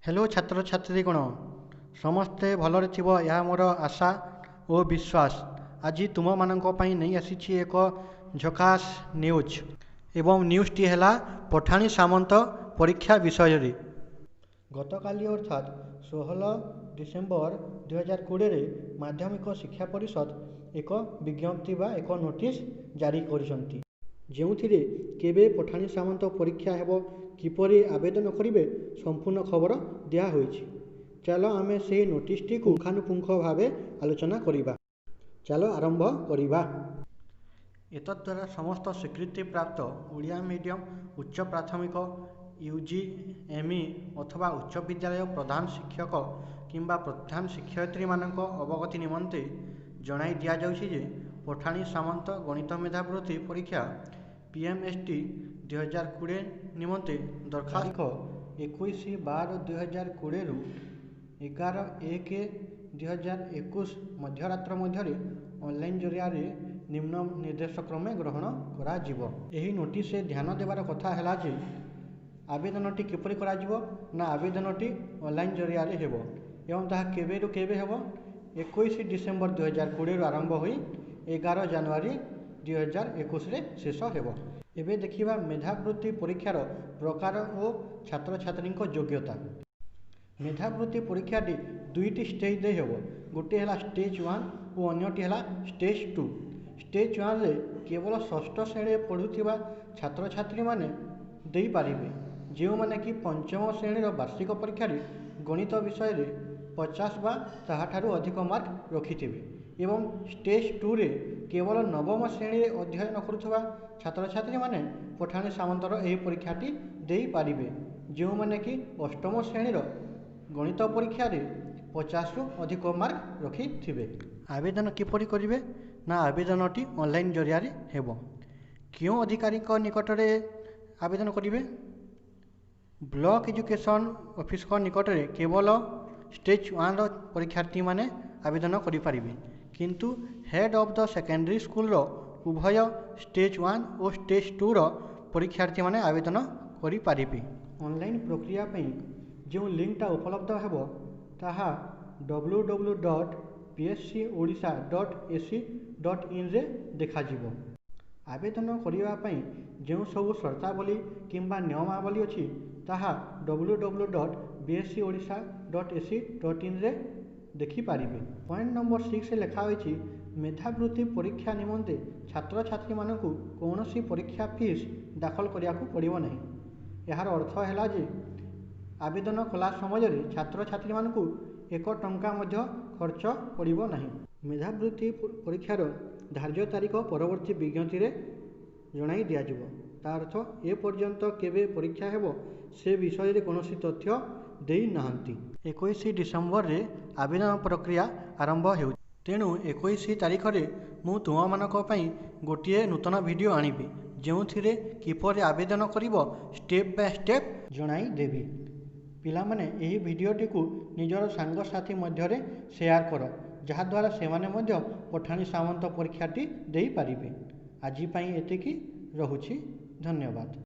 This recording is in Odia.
ହ୍ୟାଲୋ ଛାତ୍ରଛାତ୍ରୀଗଣ, ସମସ୍ତେ ଭଲରେ ଥିବ ଏହା ମୋର ଆଶା ଓ ବିଶ୍ୱାସ। ଆଜି ତୁମମାନଙ୍କ ପାଇଁ ନେଇ ଆସିଛି ଏକ ଝକାସ୍ ନ୍ୟୁଜ୍ ଏବଂ ନ୍ୟୁଜ୍ଟି ହେଲା ପଠାଣି ସାମନ୍ତ ପରୀକ୍ଷା ବିଷୟରେ। ଗତକାଲି ଅର୍ଥାତ୍ 16 ଡିସେମ୍ବର 2020ରେ ମାଧ୍ୟମିକ ଶିକ୍ଷା ପରିଷଦ ଏକ ବିଜ୍ଞପ୍ତି ବା ଏକ ନୋଟିସ୍ ଜାରି କରିଛନ୍ତି, ଯେଉଁଥିରେ କେବେ ପଠାଣି ସାମନ୍ତ ପରୀକ୍ଷା ହେବ, କିପରି ଆବେଦନ କରିବେ, ସମ୍ପୂର୍ଣ୍ଣ ଖବର ଦିଆହୋଇଛି। ଚାଲ ଆମେ ସେହି ନୋଟିସ୍ଟିକୁ ପୁଙ୍ଖାନୁପୁଙ୍ଖ ଭାବେ ଆଲୋଚନା କରିବା। ଚାଲ ଆରମ୍ଭ କରିବା। ଏତଦ୍ୱାରା ସମସ୍ତ ସ୍ୱୀକୃତିପ୍ରାପ୍ତ ଓଡ଼ିଆ ମିଡିୟମ୍ ଉଚ୍ଚ ପ୍ରାଥମିକ, ୟୁଜି, ଏମ୍ଇ ଅଥବା ଉଚ୍ଚ ବିଦ୍ୟାଳୟ ପ୍ରଧାନ ଶିକ୍ଷକ କିମ୍ବା ପ୍ରଧାନ ଶିକ୍ଷୟିତ୍ରୀମାନଙ୍କ ଅବଗତି ନିମନ୍ତେ ଜଣାଇ ଦିଆଯାଉଛି ଯେ ପଠାଣି ସାମନ୍ତ ଗଣିତ ମେଧାବୃତ୍ତି ପରୀକ୍ଷା PMST 2020 ନିମନ୍ତେ ଦରଖାସ୍ତ 21/12/2020ରୁ 11/1/2021 ମଧ୍ୟରାତ୍ର ମଧ୍ୟରେ ଅନଲାଇନ୍ ଜରିଆରେ ନିମ୍ନ ନିର୍ଦ୍ଦେଶକ୍ରମେ ଗ୍ରହଣ କରାଯିବ। ଏହି ନୋଟିସ୍ରେ ଧ୍ୟାନ ଦେବାର କଥା ହେଲା ଯେ ଆବେଦନଟି କିପରି କରାଯିବ ନା ଆବେଦନଟି ଅନଲାଇନ୍ ଜରିଆରେ ହେବ ଏବଂ ତାହା କେବେରୁ କେବେ ହେବ? 21 ଡିସେମ୍ବର 2020ରୁ ଆରମ୍ଭ ହୋଇ 11 ଜାନୁଆରୀ 2021ରେ ଶେଷ ହେବ। ଏବେ ଦେଖିବା ମେଧାବୃତ୍ତି ପରୀକ୍ଷାର ପ୍ରକାର ଓ ଛାତ୍ରଛାତ୍ରୀଙ୍କ ଯୋଗ୍ୟତା। ମେଧାବୃତ୍ତି ପରୀକ୍ଷାଟି ଦୁଇଟି ଷ୍ଟେଜ୍ ଦେଇ ହେବ। ଗୋଟିଏ ହେଲା ଷ୍ଟେଜ୍ ୱାନ୍ ଓ ଅନ୍ୟଟି ହେଲା ଷ୍ଟେଜ୍ ଟୁ। ଷ୍ଟେଜ୍ ୱାନ୍ରେ କେବଳ ଷଷ୍ଠ ଶ୍ରେଣୀରେ ପଢ଼ୁଥିବା ଛାତ୍ରଛାତ୍ରୀମାନେ ଦେଇପାରିବେ, ଯେଉଁମାନେ କି ପଞ୍ଚମ ଶ୍ରେଣୀର ବାର୍ଷିକ ପରୀକ୍ଷାରେ ଗଣିତ ବିଷୟରେ 50 ବା ତାହାଠାରୁ ଅଧିକ ମାର୍କ ରଖିଥିବେ, ଏବଂ ଷ୍ଟେଜ୍ ଟୁରେ କେବଳ ନବମ ଶ୍ରେଣୀରେ ଅଧ୍ୟୟନ କରୁଥିବା ଛାତ୍ରଛାତ୍ରୀମାନେ ପଠାଣି ସାମନ୍ତର ଏହି ପରୀକ୍ଷାଟି ଦେଇପାରିବେ, ଯେଉଁମାନେ କି ଅଷ୍ଟମ ଶ୍ରେଣୀର ଗଣିତ ପରୀକ୍ଷାରେ 50ରୁ ଅଧିକ ମାର୍କ ରଖିଥିବେ। ଆବେଦନ କିପରି କରିବେ ନା ଆବେଦନଟି ଅନଲାଇନ୍ ଜରିଆରେ ହେବ। କେଉଁ ଅଧିକାରୀଙ୍କ ନିକଟରେ ଆବେଦନ କରିବେ? ବ୍ଲକ୍ ଏଜୁକେସନ୍ ଅଫିସଙ୍କ ନିକଟରେ କେବଳ ଷ୍ଟେଜ୍ ୱାନ୍ର ପରୀକ୍ଷାର୍ଥୀମାନେ ଆବେଦନ କରିପାରିବେ, କିନ୍ତୁ ହେଡ଼୍ ଅଫ୍ the secondary ସ୍କୁଲର ଉଭୟ ଷ୍ଟେଜ୍ ୱାନ୍ ଓ ଷ୍ଟେଜ୍ ଟୁର ପରୀକ୍ଷାର୍ଥୀମାନେ ଆବେଦନ କରିପାରିବେ। ଅନଲାଇନ୍ ପ୍ରକ୍ରିୟା ପାଇଁ ଯେଉଁ ଲିଙ୍କଟା ଉପଲବ୍ଧ ହେବ, ତାହା ww.pscodisha.ac.inରେ ଦେଖାଯିବ। ଆବେଦନ କରିବା ପାଇଁ ଯେଉଁ ସବୁ ସର୍ତ୍ତାବଳୀ କିମ୍ବା ନିୟମାବଳୀ ଅଛି, ତାହା ww.bscodisha.ac.inରେ ଦେଖିପାରିବେ। ପଏଣ୍ଟ ନମ୍ବର ସିକ୍ସରେ ଲେଖା ହୋଇଛି, ମେଧାବୃତ୍ତି ପରୀକ୍ଷା ନିମନ୍ତେ ଛାତ୍ରଛାତ୍ରୀମାନଙ୍କୁ କୌଣସି ପରୀକ୍ଷା ଫିସ୍ ଦାଖଲ କରିବାକୁ ପଡ଼ିବ ନାହିଁ। ଏହାର ଅର୍ଥ ହେଲା ଯେ ଆବେଦନ କଲା ସମୟରେ ଛାତ୍ରଛାତ୍ରୀମାନଙ୍କୁ ଏକ ଟଙ୍କା ମଧ୍ୟ ଖର୍ଚ୍ଚ ପଡ଼ିବ ନାହିଁ। ମେଧାବୃତ୍ତି ପରୀକ୍ଷାର ଧାର୍ଯ୍ୟ ତାରିଖ ପରବର୍ତ୍ତୀ ବିଜ୍ଞପ୍ତିରେ ଜଣାଇ ଦିଆଯିବ। ତା ଅର୍ଥ ଏପର୍ଯ୍ୟନ୍ତ କେବେ ପରୀକ୍ଷା ହେବ ସେ ବିଷୟରେ କୌଣସି ତଥ୍ୟ ଦେଇନାହାନ୍ତି। 21 ଡିସେମ୍ବରରେ ଆବେଦନ ପ୍ରକ୍ରିୟା ଆରମ୍ଭ ହେଉଛି, ତେଣୁ 21 ତାରିଖରେ ମୁଁ ତୁମମାନଙ୍କ ପାଇଁ ଗୋଟିଏ ନୂତନ ଭିଡ଼ିଓ ଆଣିବି, ଯେଉଁଥିରେ କିପରି ଆବେଦନ କରିବ ଷ୍ଟେପ୍ ବାଇ ଷ୍ଟେପ୍ ଜଣାଇଦେବି। ପିଲାମାନେ, ଏହି ଭିଡ଼ିଓଟିକୁ ନିଜର ସାଙ୍ଗସାଥି ମଧ୍ୟରେ ସେୟାର କର, ଯାହାଦ୍ୱାରା ସେମାନେ ମଧ୍ୟ ପଠାଣି ସାମନ୍ତ ପରୀକ୍ଷାଟି ଦେଇପାରିବେ। ଆଜି ପାଇଁ ଏତିକି ରହୁଛି, ଧନ୍ୟବାଦ।